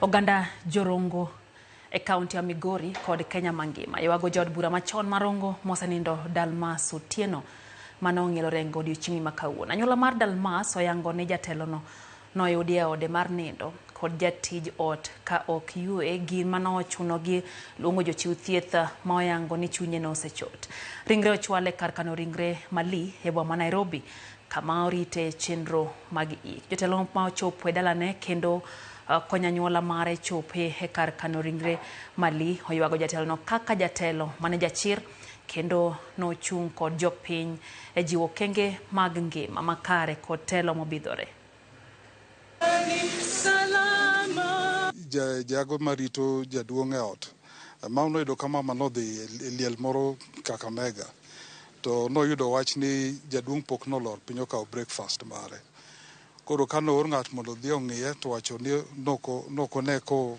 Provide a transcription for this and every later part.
Oganda Jorongo e kaunti ya Migori kod Kenya mangima ywago jaod bura machon ma Rongo mosenindo Dalmas Otieno mane ong'ielo rengo odiochieng' ma kawuono. Anyuola mar Dalmas oyango ni jatelono noyudi e ode mar nindo kod jatij ot ka ok yue gima nochunogi luongo jochiw thieth ma oyango ni chunye nosechot. Ringre ochwal e kar kano ringre Mali e boma ma Nairobi kama orite chenro mag ik. Jotelo ma ochopo e dalane kendo konyo anyuola mare chope e kar kano ringre Mali oywago jatelono kaka jatelo mane jachir kendo nochung' kod jopiny e jiwo okenge mag ngima makare kod telo mobidhore. Jago marito jaduong' e ot ma noyudo ka mama nodhi e liel moro Kakamega to noyudo wach ni jaduong' pok nolor piny okawo breakfast mare. Koro ka noor ng'at mondo odhi ong'iye to wacho ni nokone ko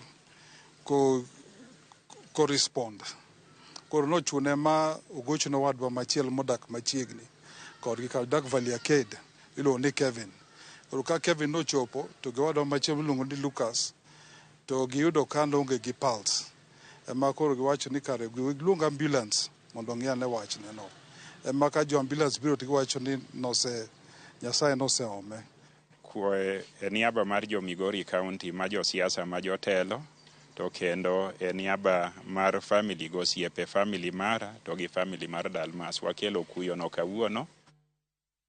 respond. Koro nochune ma ogocho ne owadwa machielo modak machiegni kodgi kar dak Valley Arcade iluongo ni Kevin. Koro ka Kevin nochopo to gi owadwa machielo miluongo ni Lucas to giyudo ka noonge gi pulse. Ema koro giwacho ni kare giluong ambulance mondo ong'i ane wachne no. Ema ka jo ambulance biro to giwacho ni nose Nyasaye noseome. E niaba mar jo Migori County ma josiasa ma jotelo to kendo e niaba mar family gosiepe family mara to gi family mar Dalmas wakelo kuyo no kawuono.